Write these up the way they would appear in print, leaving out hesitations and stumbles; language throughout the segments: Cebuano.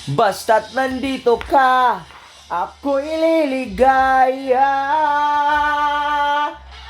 Basta't nandito ka, ako'y liligaya.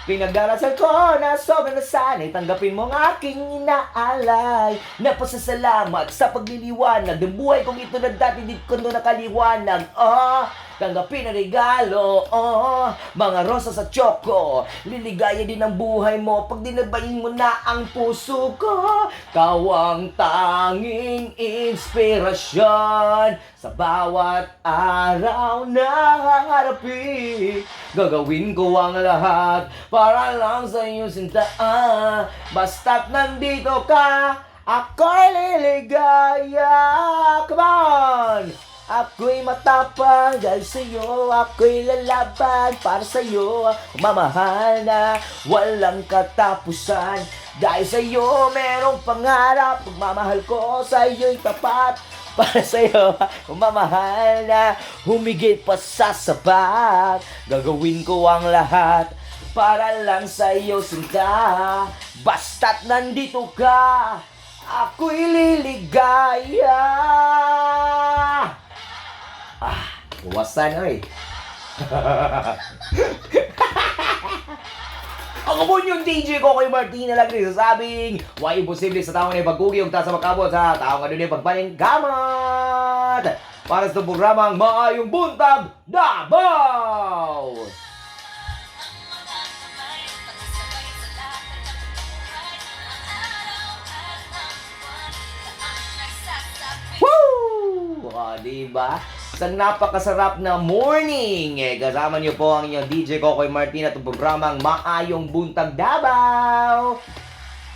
Pinagdarasal ko na sobrang na sana'y tanggapin mo ang aking inaalay na pasasalamat sa pagliliwanag ng buhay kong ito na dati di ko na nakaliwanag. Oh, tanggapin ang regalo, oh, mga rosas at choco. Liligaya din ang buhay mo pag dinabayin mo na ang puso ko. Ikaw ang tanging inspirasyon sa bawat araw na haharapin. Gagawin ko ang lahat para lang sa iyo, sinta. Basta't nandito ka, ako'y liligaya. Come on! Ako'y matapang dahil sa'yo. Ako'y lalaban para sa'yo. Mamahal na walang katapusan. Dahil sa'yo merong pangarap. Pagmamahal ko sa'yo'y tapat. Para sa'yo, mamahal na humigit pa sa sapat. Gagawin ko ang lahat para lang sa'yo, sinta. Basta't nandito ka, ako'y liligaya. Ah, iwasan oy. Ako po yung DJ ko kay Martina lang nagsasabing, why imposible sa tao na pagkugi ug ta sa makabot sa tao nga dunay pagpaningkamot para sa programang Maayong Buntag Davao! Pagsabay sa lahat ng buhay. Ang araw at ang buwan ang nagsasabi. Woo! O, diba? Sa napakasarap na morning, eh, kasama niyo po ang inyong DJ Kokoy Martin at ang programang Maayong Buntag Davao.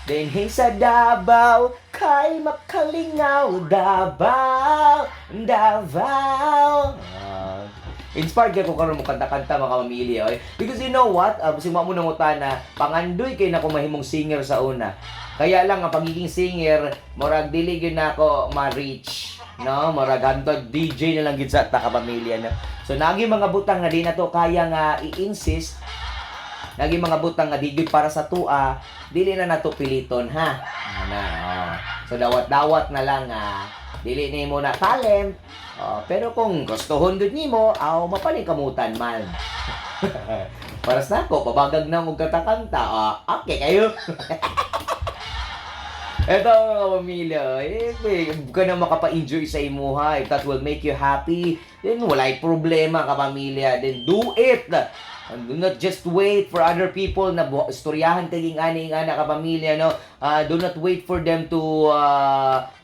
Dinhi sa Davao, kay makalingaw, Davao, Davao. Ah, inspired kay ko karon mo kanta-kanta, mga pamilya, oy. Because you know what? Basig mo nangutana, pangandoy kay nako mahimong singer sa una. Kaya lang ang pagiging singer, murag dili gyud nako ma-reach, no? Murag hantod DJ na lang gid sa ta, kapamilya, no. So nagi mga butang nga di na to kaya nga i-insist, nagi mga butang nga di gyud para sa tua, dili na nato piliton, ha. Ana, oh. So dawat-dawat na lang nga dili nimo na talent. Oh, pero kung gustuhon gud nimo, aw mapaningkamutan man. Para sa ako, pabagag na og kanta-kanta. Ah, okay kayo. Ito, mga pamilya, eh, eh, ka na makapa-enjoy sa imuha. If that will make you happy, then walay problema, kapamilya. Then do it! And do not just wait for other people na istoryahan kaging ani nga na, kapamilya, no? Ah, do not wait for them to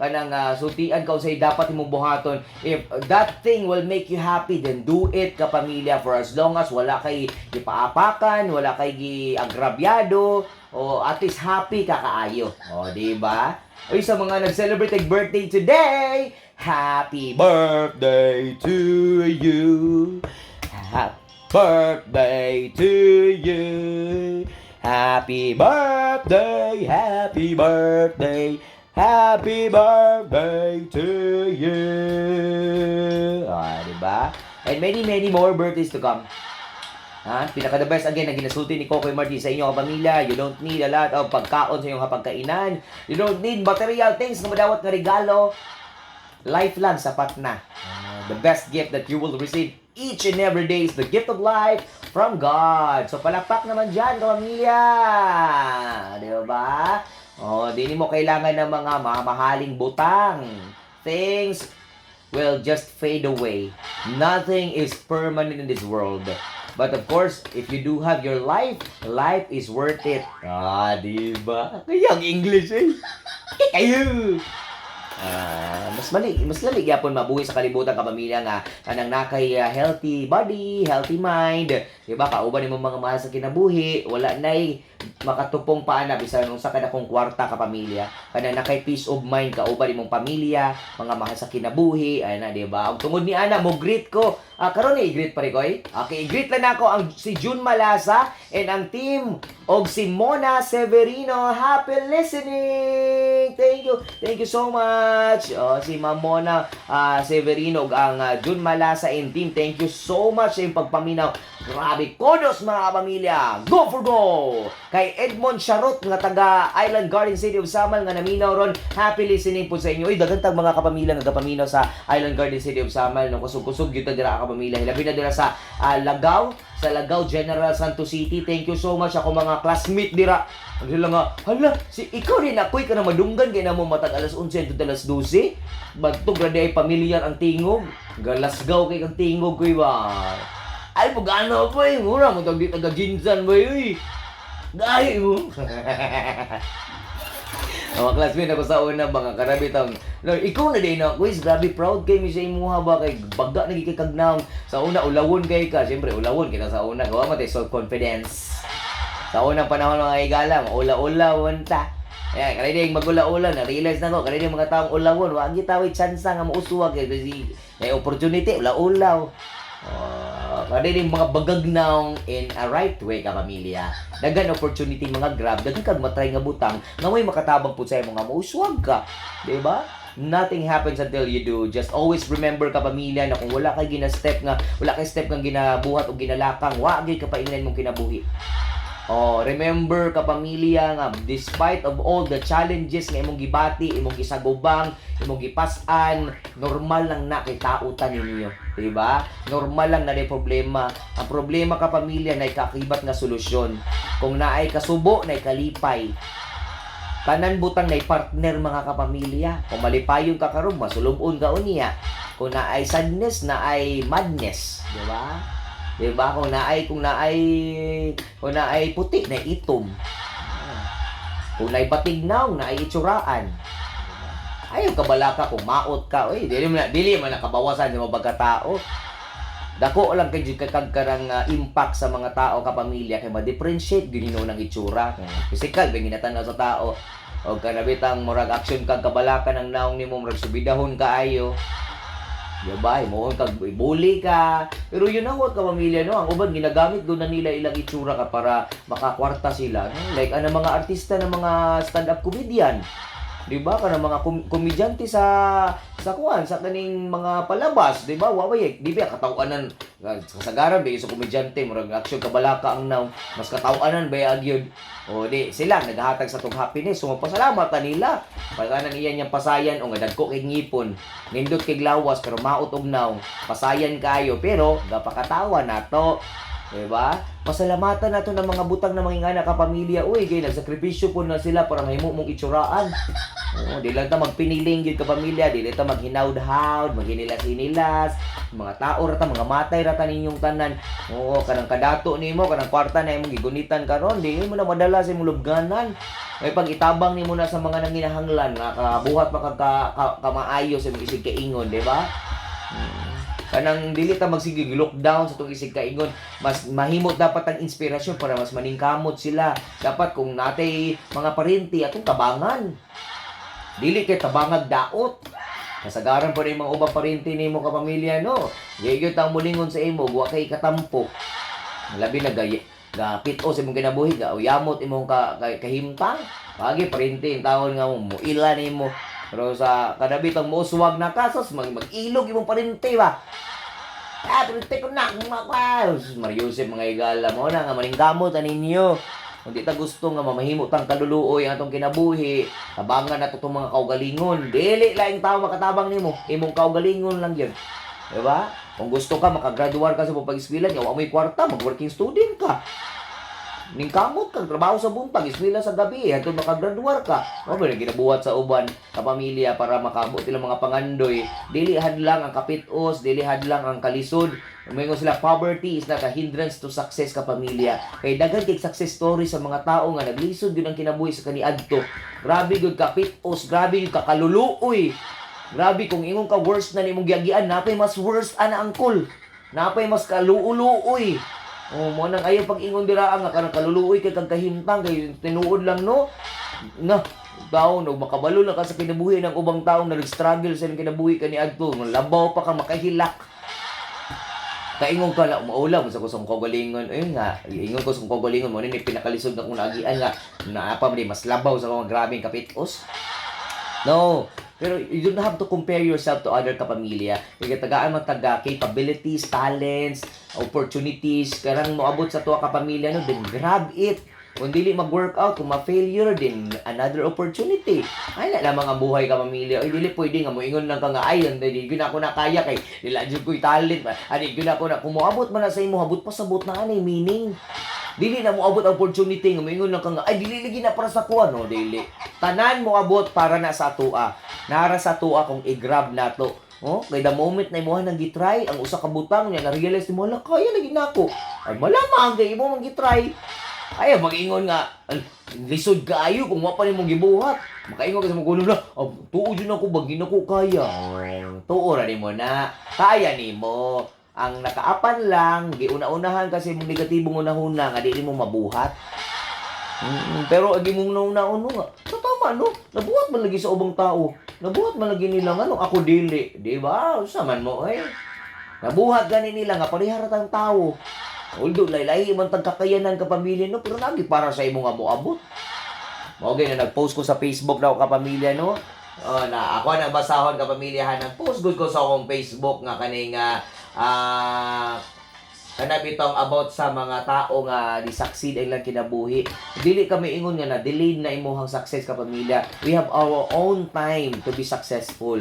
kanang sultian ka unsay dapat imong buhaton. If that thing will make you happy, then do it, kapamilya, for as long as wala kay gipaapakan, wala kay giagrabyado, o at least happy ka kaayo. O, di ba? Oy, sa mga nag-celebrate ng birthday today, happy birthday to you. Happy birthday to you. Happy birthday, happy birthday, happy birthday to you. Ah, di ba? And many, many more birthdays to come. Ha? Pinaka the best again na ginasulti ni Kokoy Martin sa inyo, kapamilya, you don't need a lot of pagkaon sa inyong hapagkainan. You don't need material things na madawat nga regalo. Life lang, sapat na. Ah, the best gift that you will receive each and every day is the gift of life from God. So palakpak naman dyan, kapamilya. Di ba? Oh, di mo kailangan ng mga mamahaling butang. Things will just fade away. Nothing is permanent in this world. But of course, if you do have your life, life is worth it. Ah, di ba? Kaya ang English eh. Kayo! Ah, mas mali, mas lali gyapon mabuhi sa kalibutan, kapamilya, nga kanang nakay healthy body, healthy mind, di ba? Kauban nimo mga mahal sa kinabuhi, wala nay makatupong pa ana bisan unsa ka dakong kwarta, kapamilya. Kanang nakay peace of mind kauban nimong pamilya, mga mahal sa kinabuhi, ana, di ba? Ug tungod ni ana mo greet ko. Ah, karon ni i-greet pare ko eh. Okay, i-greet lang nako ang si June Malasa and ang team og si Mona Severino. Happy listening. Thank you. Thank you so much. Oh, si Ma'am Mona Severino ug ang June Malasa and team. Thank you so much sa iyong pagpaminaw. Grabe, kudos, mga kapamilya. Go for go! Kay Edmond Charot nga taga Island Garden City of Samal nga naminaw ron. Happy listening po sa inyo. Uy, daghan tag mga kapamilya nga gapaminaw sa Island Garden City of Samal. No, kusog-kusog gyud ta dira, kapamilya. Hilabi na dira sa Lagaw, sa Lagaw, General Santos City. Thank you so much ako mga classmate dira. Ano sila nga, hala, si ikaw rin ako'y ka na madunggan kay na mo matag alas 11 to alas 12. Bagtog ra di ay pamilyar ang tingog. Galasgaw kay kang tingog ko ba. Ay, pag-ano po eh. Mura mo tag di taga Ginsan ba eh. Gahi mo. Mga classmate ako sa una, mga karabi tang no, ikaw na din na quiz, grabe proud kay mi sa imuha ba kay baga na kay kagnaong sa una, ulawon kay ka, siyempre ulawon kita sa una, gawa mo self confidence sa unang panahon, mga higala, maula-ulawon ta. Ayan, kanina yung magula-ula, na-realize na ko, kanina yung mga taong ulawon, wag gitaway chance nga mausuwag, eh, kasi may opportunity, ula-ulaw. Oh, kanina yung mga bagagnaong in a right way, kapamilya. Daghan opportunity mga grab, daghan kag matry nga butang, nga may makatabang pud sa imo nga mauswag ka. Di ba? Nothing happens until you do. Just always remember, kapamilya, na kung wala kay gina-step nga, wala kay step nga ginabuhat o ginalakang, wa gyud kapaingnan mong kinabuhi. Oh, remember, kapamilya, nga despite of all the challenges nga imong gibati, imong gisagubang, imong gipas-an, normal lang na kay tao ta ninyo, di ba? Normal lang na may problema. Ang problema, kapamilya, na kakibat nga solusyon. Kung naay kasubo, naay kalipay. Tanan butang nay partner, mga kapamilya. Kung malipayon ka karon, masulubon ka unya. Kung naay sadness, naay madness, di ba? Di ba? Kung naay puti, naay itom. Kung naay batignaw, naay itsuraan. Ayaw kabalaka kung maot ka. Uy, dili man na kabawasan sa mga pagkatao. Dako lang kay jud kag karang impact sa mga tao, kapamilya, kay ma-differentiate gyud hinuon ang itsura. Kung physical ba ginatan-aw sa tao o kanabitang murag action kag kabalaka ng naong nimo, murag subidahon kaayo. Diba? Himuon kag ibuli ka. Pero yun ang what, kapamilya, no? Ang uban ginagamit doon na nila ilang itsura ka para makakwarta sila. No? Like ano mga artista ng mga stand-up comedian. 'Di ba? Kanang mga komedyante sa kuan, sa kaning mga palabas, 'di ba? Wa way, di ba kataw-anan kasagaran ba sa komedyante murag action kabalaka ang naong, mas kataw-anan ba gyud. O di sila naghatag sa tong happiness, so magpasalamat ta nila. Paganan iyan niyang pasayan o nga dagko kay ngipon, nindot kay lawas pero maot og naong, pasayan kayo pero gapakatawa nato. Diba? Pasalamatan nato ng mga butang na mga ingana, kapamilya. Uy, kay nagsakripisyo po na sila para mahimo mong itsuraan. Oo, di lang ta magpiniling gyud, kapamilya, di lang ta maghinawd-hawd, maghinilas-hinilas, mga tao ra ta, mga matay ra ta ninyong tanan. Oo, kanang kadato nimo, kanang kwarta na imong gigunitan karon, di mo na madala sa imong lubganan. May pag itabang nimo na sa mga nanginahanglan, nga kabuhat pa kag kamaayo sa imong isig kaingon, di ba? Kanang dili ta magsige lockdown sa tong isig kaingon, mas mahimo dapat ang inspirasyon para mas maningkamot sila. Dapat kung natay mga parinti atong tabangan. Dili kay tabangag daot. Kasagaran pa rin mga ubang parinti nimo, kapamilya, no. Di gyud tang mulingon sa imo, wa kay katampo. Labi na gay gapit o sa imong kinabuhi, ga uyamot imong kahimtang. Pagi parinti ang taon nga mo ila nimo. Pero sa kadabitang mouswag na kasos mag-ilog imong parinti ba. Ah, parinti ko na, mga Mariusip, mga higala mo na nga maningkamot ninyo. Kung di ta gusto nga mamahimo tang kaluluoy ang atong kinabuhi, tabangan nato tong mga kaugalingon. Dili laing tao makatabang nimo, imong kaugalingon lang yun. Diba? Kung gusto ka makagraduar ka sa pag-eskwela nya wa mo'y kwarta, mag-working student ka. Ningkamot kang trabaho sa buntag, eskwela sa gabi, hantod makagraduar ka. Mao ba ginabuhat sa uban kapamilya para makaabot ilang mga pangandoy. Dili hadlang ang kapitos, dili hadlang ang kalisod. Umingon sila, poverty is not a hindrance to success, kapamilya. Kay daghan kay success story sa mga tao nga naglisod gyud ang kinabuhi sa kaniadto. Grabe gyud kapitos, grabe gyud kakaluluoy. Grabe kung ingon ka worst na nimong giagian, napay mas worst ana angkol. Napay mas kaluuluoy. Oh, mo nang ayaw pag-ingon dira nga kanang kaluluoy kay kag kahimtang kay tinuod lang, no. Na tao no makabalo lang ka sa kinabuhi ng ubang tao na nag-struggle sa ilang kinabuhi kaniadto, labaw pa ka makahilak. Kaingon ka na maulaw sa kusong kaugalingon. Ayun nga, ingon ko sa kong kaugalingon mo ni pinakalisod na kong naagian nga naa pa man mas labaw sa akong grabeng kapitos. No. Pero you don't have to compare yourself to other, kapamilya. Kay tagaan man taga capabilities, talents, opportunities, karang moabot sa tuwa, kapamilya, no, then grab it. Kung dili mag-workout, kung ma-failure, then another opportunity. Ay, na lamang ang buhay, kapamilya. Ay, dili pwede nga moingon lang ka nga, "Ay, hindi gyud ako na kaya kay dili jud ko'y talent." Ani gyud ako na kung moabot man na sa imo, habot pasabot na ani meaning. Dili na moabot ang opportunity nga moingon lang ka nga, "Ay, dili lagi na para sa kuha," no, dili. Tanan moabot para na sa atua. Nara sa atua kung i-grab nato. Oh, kay the moment na imuha nang gitry ang usa ka butang niya, na-realize nimo, "Hala, kaya lagi nako." Ay, malamang kay imo man gitry. Ay, mag-ingon nga, "Ay, lisod kaayo," kung wa pa nimo gibuhat. Makaingon ka sa mga na, "Oh, tuo jud ako, bag ko kaya." Oh, tuo ra nimo na. Kaya nimo. Ang nakaapan lang, giuna-unahan kasi mong negatibong unahuna nga di nimo mabuhat. Pero agi mong nauna-uno nga, sa tama no, nabuhat man lagi sa ubang tao. Nabuhat man lagi nila nga no, ako dili, di ba? Usa man mo eh. Nabuhat gani nila nga pareha ra tang tao. Although lahi man tag kakayanan, kapamilya, no, pero nagi para sa imo nga moabot. Mao na nag-post ko sa Facebook daw, kapamilya, no. Oh, na ako nang basahon, kapamilya, ha, nag-post gud ko sa akong Facebook nga kaning kana bitong about sa mga tao nga di succeed ang ilang kinabuhi. Dili kami ingon nga na delayed na imuhang success, kapamilya. We have our own time to be successful.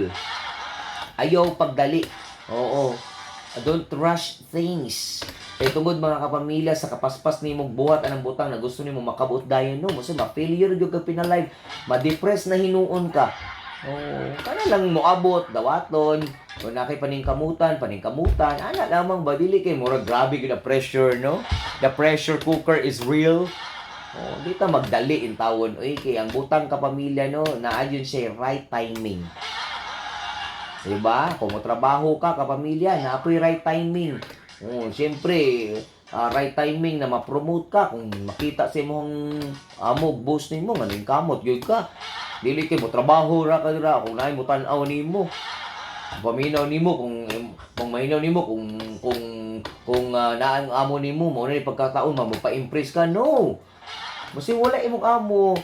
Ayaw pagdali. Oo. Don't rush things. Kay tungod, mga kapamilya, sa kapaspas nimo buhat anang butang na gusto nimo makabot dayon no, mo ma-failure gyud ka pinalive, ma-depress na hinuon ka. Oo, kana lang moabot, dawaton. Kung na kay paningkamutan, paningkamutan, ana lamang ba, dili kay murag grabe gyud ang pressure, no? The pressure cooker is real. Oh, di ta magdali in tawon oy, kay ang butang, kapamilya, no, naa yun siya right timing. Diba? Kung motrabaho ka, kapamilya, naa po'y right timing. Oh, siyempre, right timing na ma-promote ka kung makita sa imong amo, boss nimo nga kamot gyud ka. Dili kay mo trabaho ra ka dira kung naay mo tan-aw nimo. Paminaw nimo kung mahinaw nimo kung naa ang amo nimo mo na pagkataon ma pa-impress ka, no. Basta wala imong amo,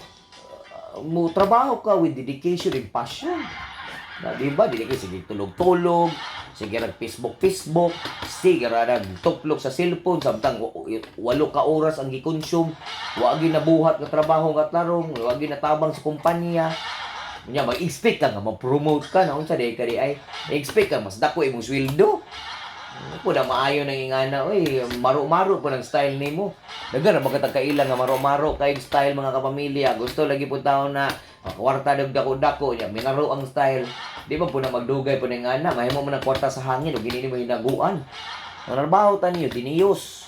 mo trabaho ka with dedication and passion. Na, di ba? Dili kay sige tulog-tulog, sige nag Facebook Facebook, sige ra nagtuplok sa cellphone samtang 8 ka oras ang gi-consume, wa gyud nabuhat nga trabaho nga tarong, wa gyud natabang sa kumpanya. Unya mag-expect ka nga ma-promote ka na unsa di ka di ay expect ka mas dako imong sweldo. Po na maayo nang ingana oy, maro-maro po ng style nimo. Daghan ra ba kaila nga maro-maro kay style, mga kapamilya. Gusto lagi po tao na kwarta dag dako-dako nya, minaro ang style. Di ba po na magdugay po ng ana, mahimo mo ng kwarta sa hangin ug gini mo hinaguan. Manarbaho ta niyo diniyos.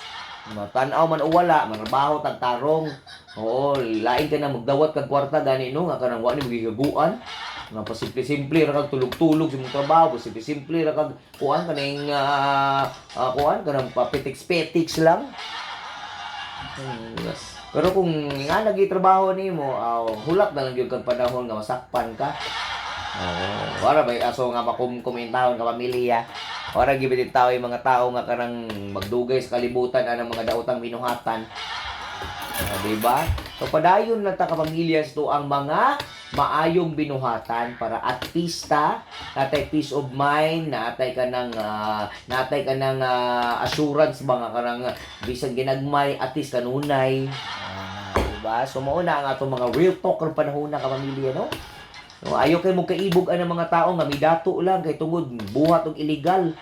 Matanaw man o wala, manarbaho tag tarong. Oo, lain ka na magdawat kag kwarta gani no nga kanang wa ni magihaguan. Nga pasimple-simple ra kag tulog-tulog sa imong trabaho, pasimple-simple ra kag kuan kaning kuan kanang papetiks-petiks lang. Pero kung nga lagi trabaho nimo, hulak na lang gyud kag panahon nga masakpan ka. Oo, wala ba aso nga makumkum in taon, kapamilya. Wala gyud tao yung mga tao nga kanang magdugay sa kalibutan anang mga daotang binuhatan. Ah, di ba? So padayon lang ta, kapamilya, to ang mga maayong binuhatan para at peace ta, natay peace of mind, natay ka ng assurance ba nga kanang bisan ginagmay at least kanunay. Ah, di ba? So mao na ang atong mga real talk karon panahon na, kapamilya, no? No, ayaw kay mo kaibog ang mga tao nga midato lang kay tungod buhat og illegal.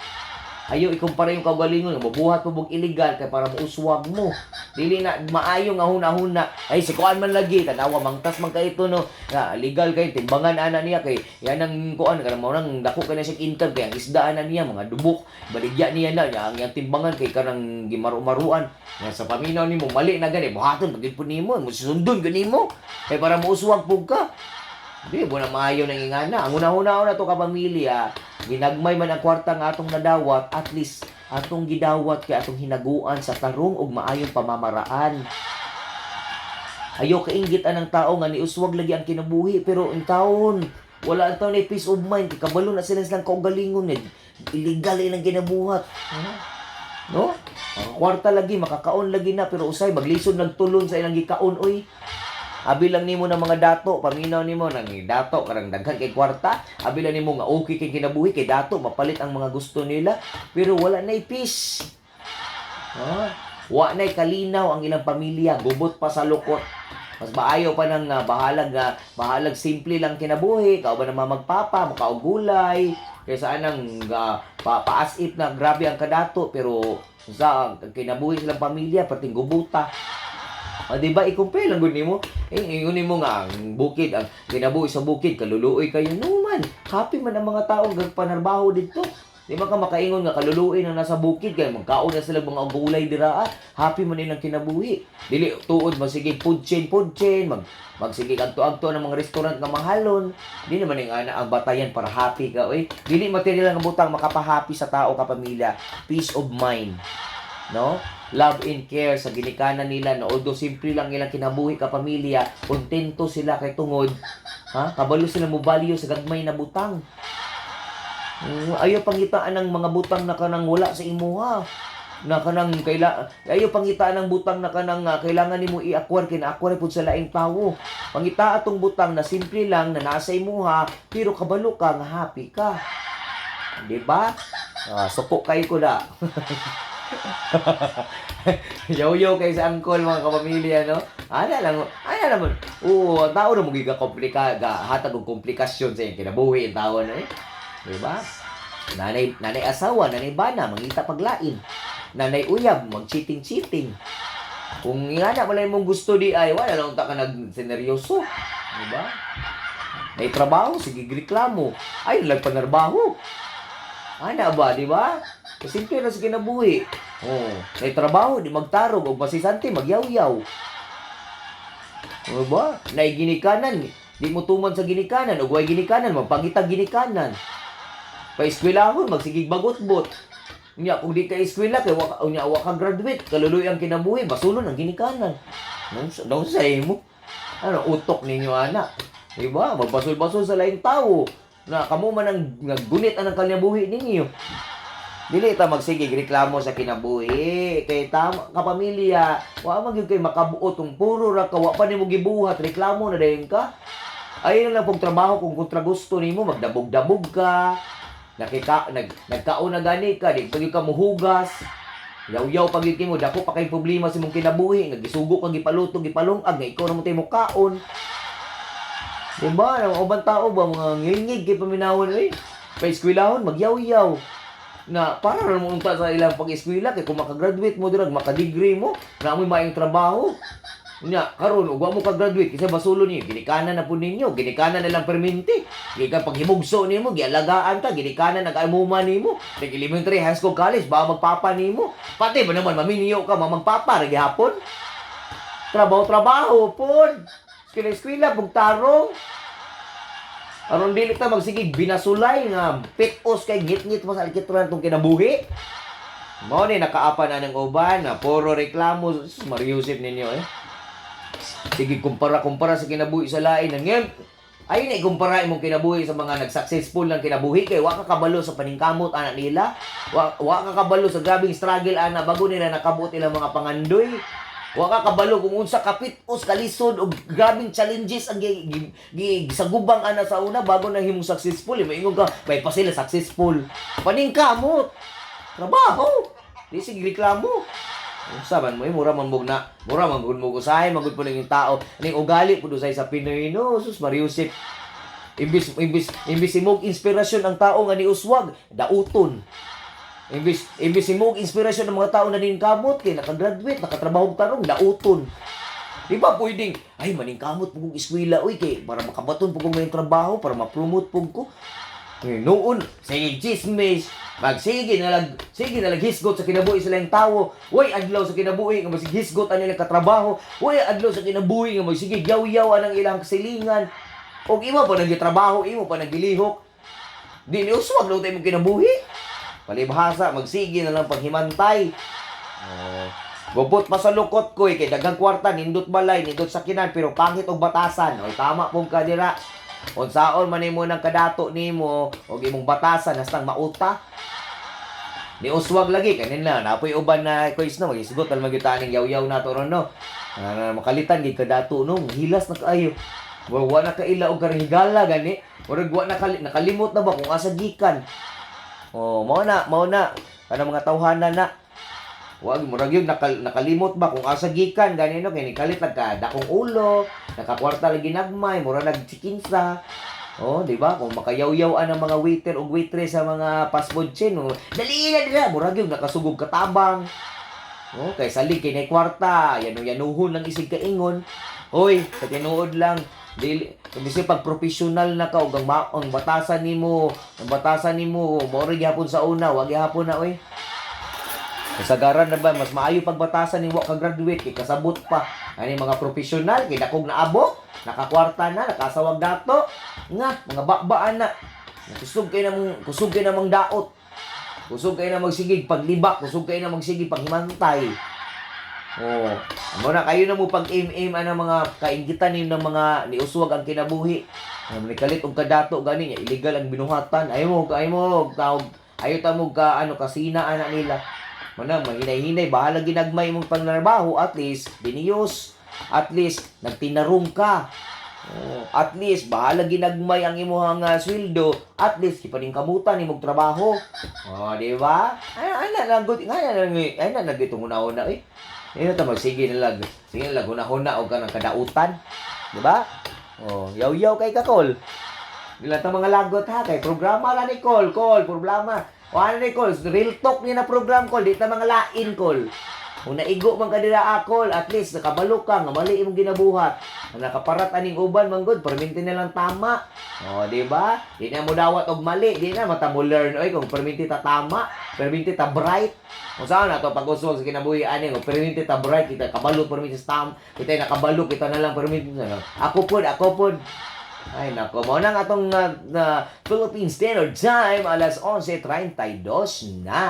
Ayaw ikumpara yung kaugalingon nga mabuhat mo og illegal kay para mouswag mo. Dili na maayo nga huna-huna. "Ay, si kuan man lagi, tanawa mangtas man kay ito no. Nga legal kay timbangan ana niya kay yan ang kuan kanang mao nang dako kay na siya income kay ang isda ana niya mga dubok. Baligya niya na niya ang iyang timbangan kay kanang gimaru-maruan." Nga sa paminaw nimo mali na gani buhaton pag pud nimo, mo susundon gani mo. Kay para mouswag pud ka. Di mo na maayo nang ingana. Ang una-una na to, kapamilya, ginagmay man ang kwarta nga atong nadawat, at least atong gidawat kay atong hinaguan sa tarong ug maayong pamamaraan. Ayaw kainggit anang tao nga niuswag lagi ang kinabuhi pero ang taon wala ang taon ni peace of mind kay kabalo na sila silang kaugalingon ni illegal ilang ginabuhat. No? Ang kwarta lagi makakaon lagi na pero usay maglisod nagtulon sa ilang gikaon oy. Abi lang nimo ng mga dato, paminaw nimo nang dato karang daghan kay kwarta, abi lang nimo nga okay kay kinabuhi kay dato mapalit ang mga gusto nila, pero wala nay peace. Ha? Wa nay kalinaw ang ilang pamilya, gubot pa sa lukot. Mas maayo pa nang bahalag nga bahalag simple lang kinabuhi, kauban naman magpapa, makaog gulay, kaysa anang paasip na grabe ang kadato pero sa ang kinabuhi silang pamilya perting gubuta. O, di ba i-compare lang gud nimo? Eh, ingon nimo nga ang bukid, ang kinabuhi sa bukid, kaluluoy kayo no man. Happy man ang mga tao gagpanarbaho didto. Di ba ka makaingon nga kaluluoy na nasa bukid kay magkaon na sila mga gulay dira ah. Happy man ilang kinabuhi. Dili tuod magsige food chain, magsige agto-agto ng mga restaurant nga mahalon. Di naman yung ana ang batayan para happy ka oy. Dili material nga butang makapahappy sa tao kapamilya. Peace of mind. No? Love and care sa ginikanan nila no, although simple lang ilang kinabuhi kapamilya, kontento sila kay tungod ha kabalo sila mo value sa gagmay na butang. Ayaw pangitaan ng mga butang na kanang wala sa imuha na kanang kaila ayaw pangitaan ng butang na kanang kailangan nimo i-acquire kay na-acquire pud sa laing tawo. Pangita atong butang na simple lang na nasa imuha pero kabalo ka nga happy ka, di ba? Ah, suko kayo ko na. Yaw-yaw kay sa angkol, mga kapamilya, no? Ana lang, ana naman. Oo, ang tao na mo giga komplika, ga, hatag og komplikasyon sa iyang kinabuhi ang tao no eh. Di ba? Nanay, nanay asawa, nanay bana, mangita paglain. Nanay uyab, mag-cheating-cheating. Kung ingana wala mong gusto di ay, wala lang ta ka nagseneryoso. Di ba? May trabaho, sige reklamo. Ay, nagpanarbaho. Ana ba, di ba? Simple na sa kinabuhi. Oh, may trabaho, di magtarog, og masisante, magyawyaw. O ba? Nay ginikanan, di mo tuman sa ginikanan, og way ginikanan, magpangitag ginikanan. Pa-eskwelahon, magsigig bagot-bot. Unya, kung di ka eskwela, kay wa, unya, wa ka graduate, kaluluy ang kinabuhi, basulon ang ginikanan. Nung sa imo. Ano, utok ninyo, ana. Diba? Magbasol-basol sa laing tao. Na kamo man ang naggunit ang kinabuhi ninyo. Dili ta magsige reklamo sa kinabuhi kay tama kapamilya, wa man gyud kay makabuot kung puro ra ka, wa pa nimo gibuhat, reklamo na dayon ka. Ayun na lang pong trabaho kung kontra gusto nimo, magdabog-dabog ka. Nakika nagkaon na gani ka, di pa gyud ka muhugas. Yaw-yaw pag gyud kimo, dako pa kay problema sa imong kinabuhi nga gisugo ka, gipaluto, gipalungag nga ikaw ra mo mo kaon. Diba? Ang ubang tao ba, mga ngilngig kay paminawon eh. Pa-eskwelahon, magyaw-yaw. Na para ra mo unta sa ilang pag-eskwela kay kung makagraduate mo dirag, makadegree mo, na amoy maayong trabaho. Nya, karon ug wa mo ka-graduate kasi basulo niyo, ginikanan na pud ninyo, ginikanan na lang perminti. Gikan paghimugso nimo, gialagaan ka, ginikanan nag-amuma nimo. Nag elementary, high school, college, ba magpapa nimo. Pati ba naman maminyo ka, mamagpapa ra gihapon. Trabaho-trabaho pod. Eskwela-eskwela, bugtarong. Aron dili ta magsigig binasulay nga pitos kay ngit-ngit mo sa alkitran tong kinabuhi. Mao ni nakaapa na ng uban na puro reklamo. Sus, Mariusip ninyo eh. Sige, kumpara-kumpara sa kinabuhi sa lain. Ang ngayon, ay na ikumpara imong kinabuhi sa mga nag-successful ng kinabuhi kay wa ka kabalo sa paningkamot ana nila. Wa ka kabalo sa grabing struggle ana bago nila nakabot ilang mga pangandoy. Wa ka kabalo kung unsa kapit-os kalisod og grabing challenges ang gisagubang ana sa una bago na himong successful. Eh, maingon ka, may pa sila successful. Paningkamot. Trabaho. Di sige reklamo. Unsa man mo eh, mura man mog na, mura man gud mo usahay, magud po yung tao. Ning ugali pud usay sa Pinoy no, sus Mariusip. Imbis imog inspirasyon ang tao nga niuswag, dauton. Imbis imog inspirasyon ng mga tao na ningkamot kay nakagraduate, nakatrabaho tarong, dauton. Di ba pwedeng, ay maningkamot pug kong eskwela oy kay para makabaton pug kong ngayong trabaho, para ma-promote pug ko. Eh, noon, sige chismis, magsige na lag, sige na lag hisgot sa kinabuhi sa laing tawo. Way adlaw sa kinabuhi nga magsige hisgot ang ilang katrabaho. Way adlaw sa kinabuhi nga magsige yaw-yaw ang ilang kasilingan. Og imo pa nagtrabaho, imo pa nagilihok. Di ni uswag na imong kinabuhi. Palibhasa, magsige na lang paghimantay. Oh. Gubot pa sa lukot ko eh, kay daghang kwarta, nindot balay, nindot sakinan, pero pangit og batasan. Oy, tama pong kadira. Unsaon man nimo nang kadato nimo og imong batasan hastang mauta. Ni uswag lagi kanina napoy uban na quiz no, magisgot tal magyud ning yaw-yaw nato ron no. Ah, makalitan gid kadato no, hilas na kaayo. Wa na kaila og karang higala gani. Murag wa na nakalimot na ba kung asa gikan. Oh, mao na, mao na. Kanang mga tawhana na. Wag murag yun nakalimot ba kung asa gikan gani no, kay nikalit nagka dakong ulo, nakakwarta lagi nagmay, mura nagchikinsa. Oh, di ba? Kung makayaw-yaw ang mga waiter ug waitress sa mga fast food chain, oh, dali na dila, murag yun nakasugog katabang. Oh, kay salig kay nay kwarta, yano-yanuhon lang isig kaingon. Hoy, sa tinuod lang, dili kasi pag professional na ka ug ang batasan nimo, mao ra gyapon sa una, wa gyapon na oy. Kasagaran na ba mas maayo pagbatasan ni wa ka graduate kay kasabot pa. Ani mga profesional kay dakog na abo, nakakwarta na, nakasawag dato, nga mga bakbaan na. Kusog kay namang daot. Kusog kay na magsigig paglibak, kusog kay na magsigig paghimantay. Oh, amo na kayo na mo pag aim-aim ana mga kainggitan ninyo ng mga niuswag ang kinabuhi. Ang nikalit og kadato gani niya illegal ang binuhatan. Ayo mo tawag ayo ta mo ka ano kasina ana nila. Mana mahinay-hinay bahala ginagmay imong pangnarbaho, at least biniyos. At least nagtinarong ka. Oh, at least bahala ginagmay ang imong sweldo, at least ipaningkamutan imong trabaho. Oh, di ba? Ay ana lang gud nga na lang ay na nagitong una-una eh. Ino ta magsige na lang. Sige na lang hunahuna og kanang kadautan. Di ba? Oh, yaw-yaw kay kakol. Dila ta mga lagot ha kay programa ra ni Col, Col, problema. O ano ni Col, real talk ni na program Col, di ta mga lain Col. Kung naigo man ka dira akol, at least nakabalo ka nga mali imong ginabuhat. Nga nakaparat aning uban man gud, perminti na lang tama. O, di ba? Di na mo dawat og mali, di na mata mo learn oy kung perminti ta tama, perminti ta bright. Kung saan na to pag-uswag sa kinabuhi ani, kung perminti ta bright, kita kabalo perminti sa tam, kita nakabalo kita na lang perminti. Ano. Ako pod, ako pod. Ay nako, mao na ang atong na Philippine Standard Time alas 11:32 na.